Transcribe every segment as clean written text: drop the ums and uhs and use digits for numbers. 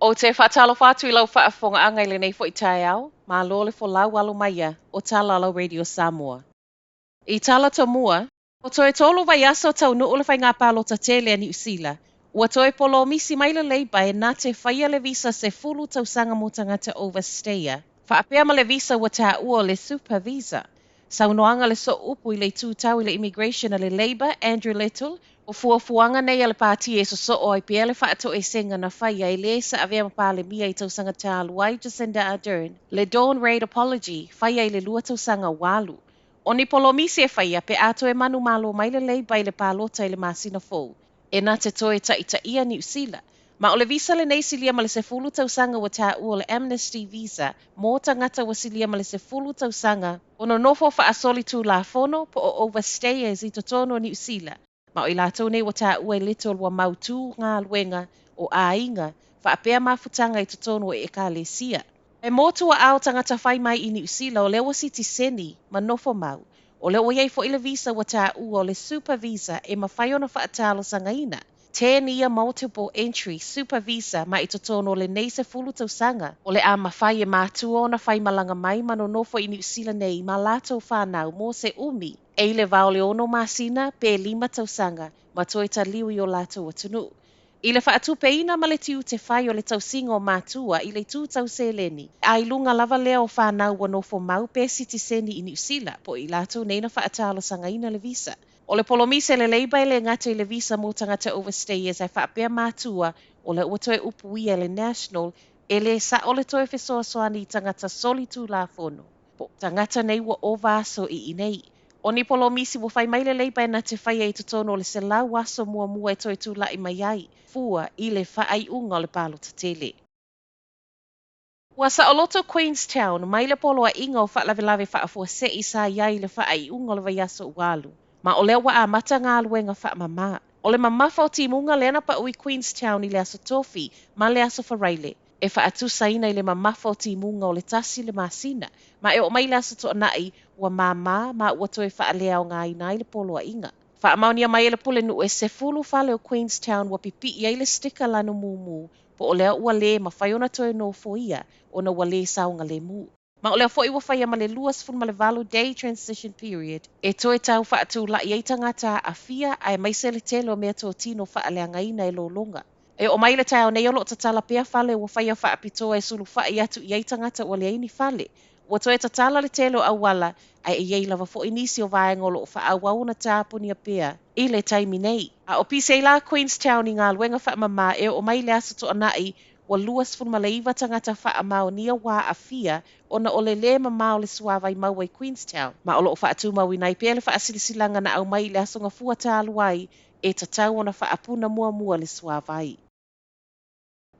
Ou te faatalofa atu i lau faafofogaaga i lenei foi taeao, malo le folau alo maia o tala a lau Radio Samoa. I tala tomua, ua toe tolu vaiaso taunuu le faiga palota tele a Niu Sila, ua toe polomisi mai le Labour e na te faia le visa 10 tausaga mo tagata overstayer, faapea ma le visa ua taua o le super visa. Saunoaga le sooupu i le itu tau i le immigration a le Labour, Andrew Little, o fuafuaga nei a le pati e sosoo ai pea le faatoesega na faia e le sa avea ma Palemia i tausaga talu ai Jacinda Ardern, le Dawn Raid Apology, faia i le 2 tausaga ua alu. O ni polomisi e faia pe a toe manumalo mai le Labour i le palota i le masina fou, e na te toe taitaia Niu Sila. Ma o le visa lenei silia ma le 10 tausaga ua taua o le Amnesty Visa mo tagata ua silia ma le 10 tausaga o nonofo faasolitulafono po o overstayers i totonu o Niu Sila. Ma o i latou nei ua taua e Little ua mautū galuega o aiga faapea mafutaga i totonu o ekalesia. E mo tuaau tagata fai mai i Niu Sila o lea ua sitiseni ma nofo mau. O lea ua iai foi le visa ua taua o le super visa e mafai ona faatalosagaina. 10-year multiple entry super visa ma i totonu o lenei 10 tausaga. O le a mafai e matua ona faimalaga mai ma nonofo i Niu Sila nei ma latou whanau mo se umi. E i le vao le 6 masina pe 5 tausaga ma toe taliu i o latou atunuu. I le faatupeina ma le tiute fai o le tausiga o matua i le itu tau seleni. A i luga lava lea o whanau ua nofo mau pe sitiseni i Niu Sila po i latou nei na faatalosagaina le visa. O le polomise le Labour e le gata i le visa mo tagata overstayers ae faapea matua o le ua toe upuia e le National e le sao le toe fesoasoani i tagata solitulafono. Po tagata nei ua ova aso i inei. O ni polomisi ua fai mai le Labour e na te faia i totonu o le 100 aso muamua e toe tula'i mai ai, fua i le faaiuga o le palota tele. Ua saoloto Queenstown mai le poloaiga o faalavelave faafuasei sa i ai i le faaiuga o le vaiaso ua alu. Ma o lea ua amata galuega faamamā. O le mamafa o timuga lea na pau i Queenstown i le aso Tofi ma le aso Faraile. E faatusaina i le mamafa o timuga o le 1 le masina. Ma e oo mai le aso Toonai ua māmā ma ua toe faaleaogaina ai le poloaiga. Faamaonia mai e le Pulenuu e 10 fale o Queenstown ua pipii ai le sticker lanu mumu po o lea ua le mafai ona toe nofoia ona ua le saogalemu. Ma o lea foi ua faia ma le 28 day transition period e toe tau faatula'i ai tagata aafia aemaise le tele o meatotino faaleagaina e lologa. E oo mai le taeao nei o loo tatala pea fale ua faia faapitoa e sulufai atu i ai tagata ua leai ni fale. Ua toe tatala le tele o auala ae e iai lava foi nisi o vaega o loo faaauau ona tapunia pea i le taimi nei. A o pisi ai la Queenstown i galuega faamamā e oo mai le aso Toonai ua 29 tagata faamaonia ua aafia ona o le lē mamā o le suāvai maua i Queenstown. Ma o loo faatumauina ai pea le faasilasilaga na aumai i le aso Gafua talu ai e tatau ona faapuna muamua le suāvai.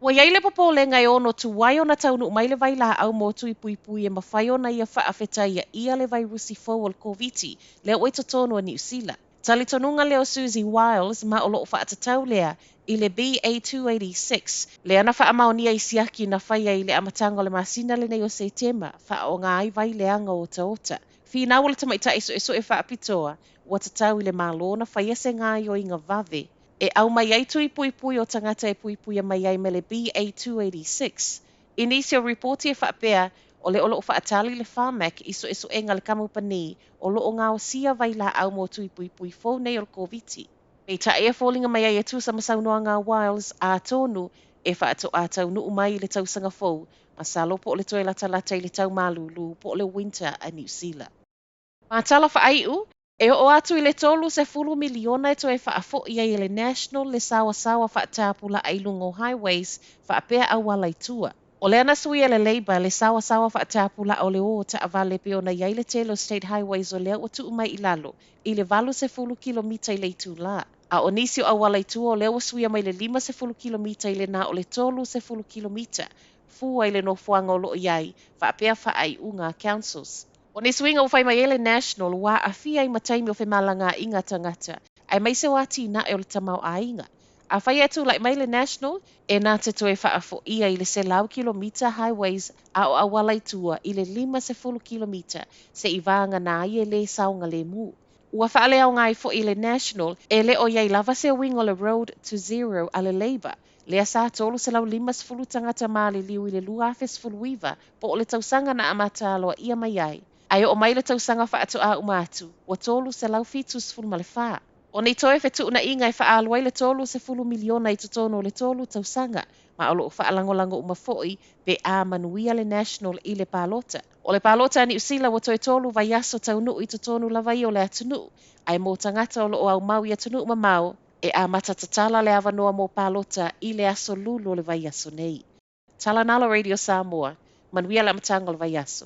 Ua iai le popolega e ono tuai ona taunuu mai le vailaau mo tui puipui e mafai ona ia faafetaia le vairusi fou o le Koviti lea ua i totonu o Niu Sila. Talitonuga lea o Susie Wiles ma o loo faatatau lea i le BA286 lea na faamaonia i siaki na faia i le amataga o le masina lenei o Setema faaoga ai vai leaga o otaota. Finau o le tamaitai suesue faapitoa ua tatau i le Malo na faia se gaoioiga vave e aumai ai tui puipui o tagata e puipuia mai ai ma le BA286. I nisi o ripoti e faapea o le o loo faatali le Pharmac i suesuega le kamupani o loo gaosia vailaau mo tui puipui fou nei o le Koviti. Peitai e foliga mai ai e tusa ma saunoaga a Wiles atonu e faatoa taunuu mai i le tausaga fou masalo po o le toe latalata i le tau malūlū po o le winter a Niu Sila. Ma tala faaiu, e oo atu i le 30 miliona e toe faafoi ai e le National le saoasaoa faatapulaa i luga o highways faapea auala i tua. O lea na suia le Labour le saoasaoa faatapulaa o le o taavale pe ona iai le tele o state highways o lea ua tuu mai i lalo i le 80 kilomita i le itulā. A o nisi o auala i tua o lea ua suia mai le 50 kilomita i le na o le 30 kilomita fua i le nofoaga o loo iai faapea faaiuga a councils. O ni suiga ua fai mai ai le National ua aafia ai ma taimi o femalagaaiga tagata aemaise o atinae o le tamaoaiga. Afai e tula'i mai le National e na te toe faafoia i le 100 kilomita highways a o auala i tua i le 50 kilomita seia vagana ai e le saogalemu. Ua faaleaoga ai foi le National e le o i ai lava se uiga o le Road to Zero a le Labour, lea sa 350 tagata maliliu i le 2019 po o le tausaga na amata aloaia mai ai. Ae oo mai le tausaga faatoa uma atu, ua 374. O nei toe fetuunaiga e faaalu ai le $30 miliona i totonu o le 3 tausaga, ma o loo faalagolago uma foi pe a manuia le National i le palota. O le palota a Niu Sila ua toe 3 vaiaso taunuu i totonu lava ia o le atunuu, ae mo tagata o loo aumau i atunuu mamao, e amata tatala le avanoa mo palota i le aso Lulu o le vaiaso nei. Talanalo Radio Samoa, manuia le amataga o le vaiaso.